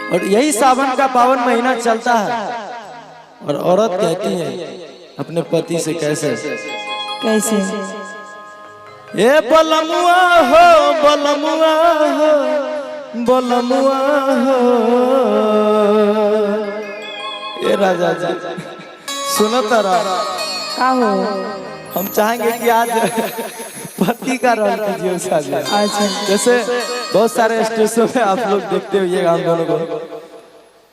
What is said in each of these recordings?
और यही सावन का पावन महीना चलता है और औरत कहती है अपने पति से कैसे कैसे? ए बलमुआ हो, बलमुआ हो, बलमुआ हो, ए राजा जी सुनो तारा। का हो? हम चाहेंगे कि आज पति का रोल कीजिए उषा जी। अच्छा। जैसे बहुत सारे स्टेशनों में आप लोग देखते हुए हम दोनों को,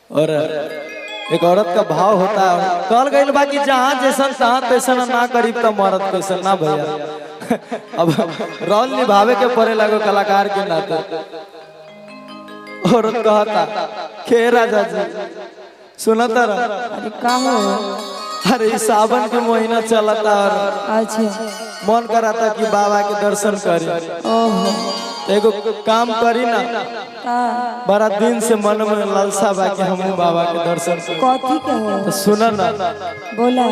और एक औरत का भाव होता है। कहल गई बा कि जहाँ जैसन तहाँ तैसन, ना करीब तो मरद कैसन ना भैया। अब रोल निभावे के पड़े लगो कलाकार के नाते। औरत कहता के राजा जी सुना तारा। अरे का हो? अरे ई सावन के महीना चलता और अच्छा। मन कराता कि बाबा के दर्शन करी। ओहो। तो एगो काम करी ना, का? बड़ा दिन से मन में लालसा बा कि हम बाबा के दर्शन करी। कथी के हो? तो सुन ना। बोला।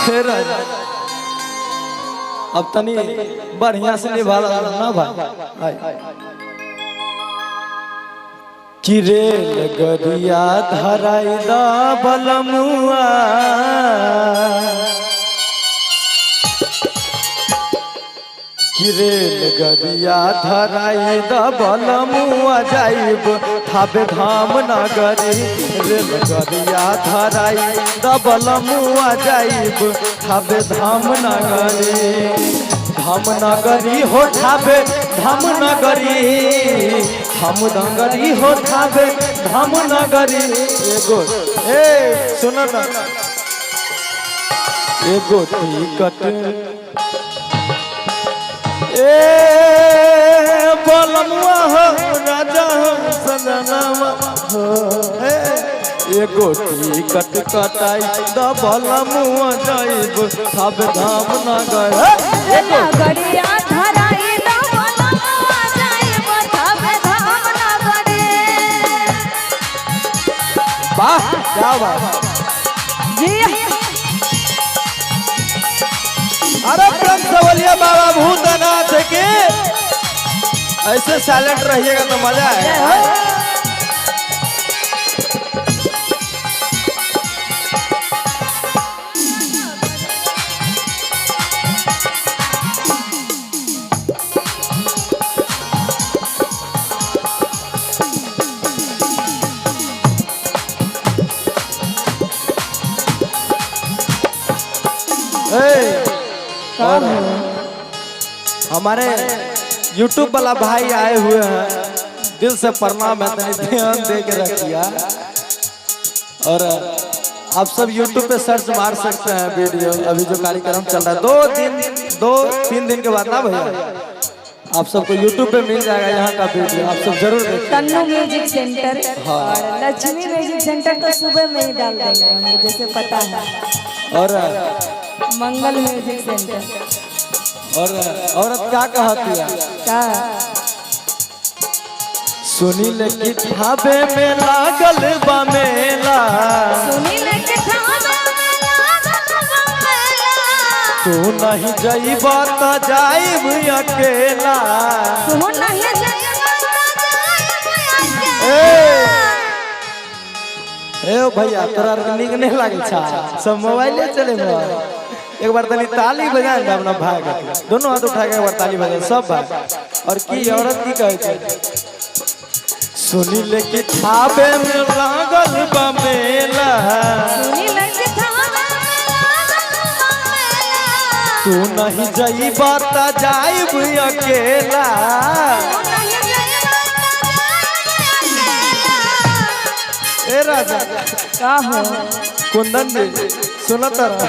हे राजा अब तनी बढ़िया से निभा ना भाई। कि रेल गरिया धराई दा बलमुआ, कि रेल गरिया धराई दा बलमुआ जाइब थाबे धाम नगरी। रेल गरिया धराई दा बलमुआ जाइब थाबे धाम नगरी। धाम नगरी हो थाबे धाम नगरी, धाम नगरी हो थाबे धाम नगरी। एगो ए सुन ना, एगो टिकट ए बलमुआ हो राजा हो सजनवा हो, ए एगो टिकट कटाई द बलमुआ जाइब थाबे धाम नगर। एगो नगरिया धराई दा बलमुआ जाइब थाबे धाम नगरी। वाह क्या बात जी। अरे प्रेम सवलिया बाबा भूतनाथ के। ऐसे साइलेंट रहिएगा तो मजा आएगा। ए, और हमारे YouTube वाला भाई आए हुए हैं, दिल से प्रणाम है, तनी ध्यान दे के रखिया। और आप सब YouTube पे सर्च मार सकते हैं वीडियो। अभी जो कार्यक्रम चल रहा है 2-3 दिन के बाद ना भैया आप सबको YouTube पे मिल जाएगा यहाँ का वीडियो, आप सब जरूर देखें। तन्नू म्यूजिक सेंटर और लक्ष्मी म्यूजिक सेंटर तो सुबह में ही डाल देंगे हमको जैसे पता है। और मंगल म्यूजिक सेंटर। और औरत क्या कहती है? का? सुनी ले कि थाबे में लागल बा मेला, सुनी ले के थाबे में लागल बा मेला, तू नहीं जइबा त जाइब अकेला, तू नहीं जइबा त जाइब अकेला। ए भैया तोरा आर के नीक नहीं लागल छा, सब मोबाइले चले। एक बार तनी ताली बजा दे अपना भाई के, दोनों हाथ उठा के एक बार ताली बजा सब भाई। और की औरत की कहे छे? सुनी ले कि थाबे में लागल बा मेला, सुनी ले कि थाबे में लागल बा मेला, तू नहीं जइबा त जाइब अकेला। तू नहीं जइबा त जाइब अकेला। ए राजा का हो? कुंदन जी सुनो तारा,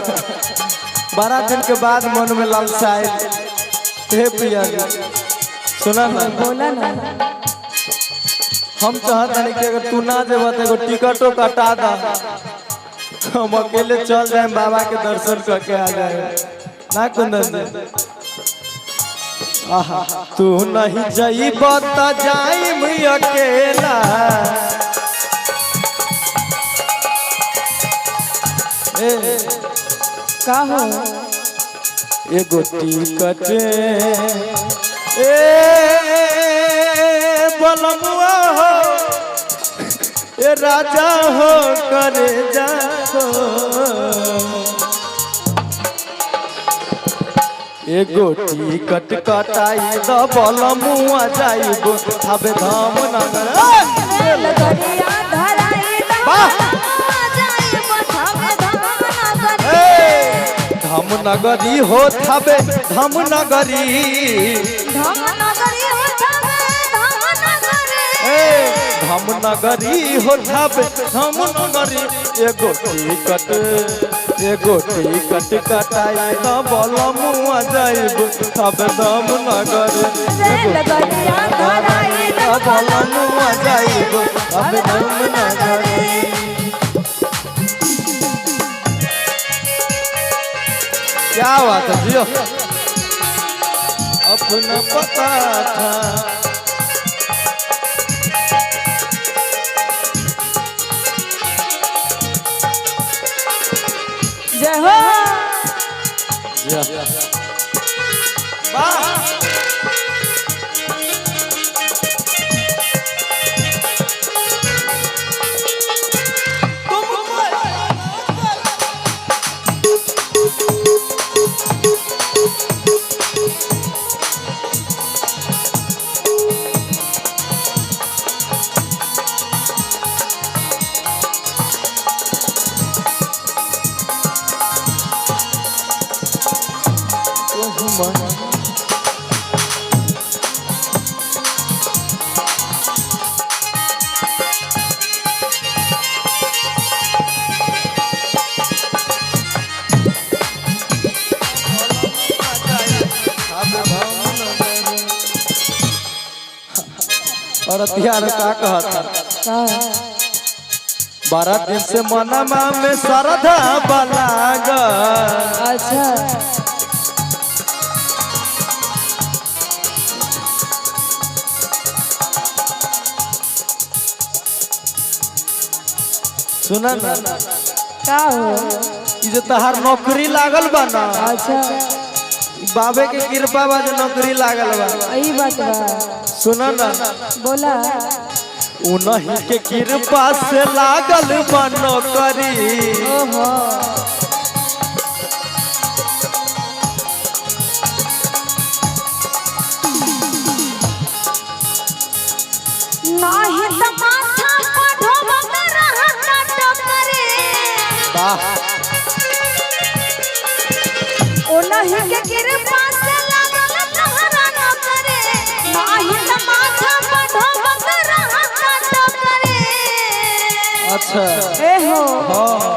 12 दिन के बाद मन में लालसा आयल। हे प्रिया जी सुना ना। बोला ना। हम चाहत नहीं कि अगर तू ना जेबा तो एगो टिकटो कटा दा, हम अकेले चल जाए बाबा के दर्शन करके आ जाए ना कुंदन जी। आहा तू नहीं जइबा त जाइम अकेला, ए का हो? एगो टिकट ए बलमुआ हो, ए राजा हो करे जा हो। एगो टिकट कटाई द बलमुआ जाइब थावे धाम नगर। लगरिया धराई द वाह! बलमुआ जाइब थावे धाम नगरी। ए, धाम नगरी हो थावे धाम नगरी। धाम नगरी हो थावे धाम नगरी। ए, धाम नगरी हो थावे धाम नगरी। एगो टिकट, एगो टिकट कटाई द बलमुआ जाइब थावे धाम नगरी। लगरिया धराई द बलमुआ जाइब थावे धाम नगरी। क्या बात है जियो, अपना पता था। जय हो। जियो। वाह और हथियार का कहता? का? 12 दिन से मनमा में श्रद्धा बलाग। अच्छा। सुन ना। का हो? ई जो तहार नौकरी लागल बा ना, अच्छा। ई बाबे के कृपा बा जो नौकरी लागल बा। यही बात बा। सुन ना। बोला। उनही के कृपा से लागल बा नौकरी। ओहो। नाही त माथा पर ढोबक रहत टोकरे। वाह। ओनही के कृपा से लागल तहरा नौकरे। नाही त माथा पर ढोबक रहत टोकरे। अच्छा। ए हो। हाँ।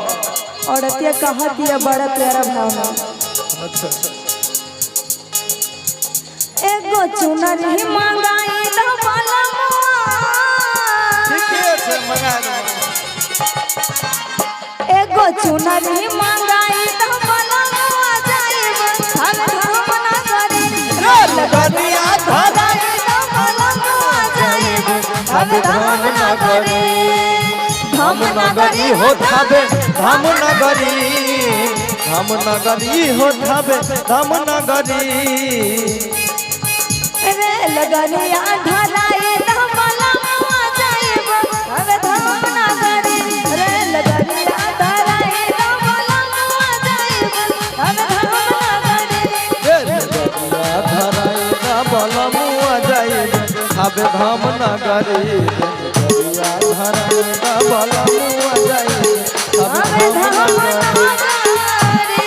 औरतिया कहतिया बड़ा प्यारा भावना। अच्छा। एगो चुनर ही मंगाई द बलमुआ। ठीक है, मंगा दो। एगो चुनर ही मंगाई द बलमुआ जाइब धन धाम नगरी। रोल गनिया धरा धराई द बलमुआ जाइब धन धाम नगरी। धाम नगरी हो थावे धाम नगरी, धाम नगरी हो थावे धाम नगरी। रे लगरिया धराई द बलमुआ जाइब धन धाम नगरी। रे लगरिया धराई द बलमुआ जाइब धन धाम नगरी। धराई द बलमुआ जाइब थावे धाम नगरी। धराई द बलमुआ जाइब थावे धाम नगरी। हरे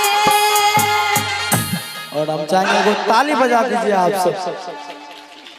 और हम चाहेंगे वो ताली बजा दीजिए आप सब।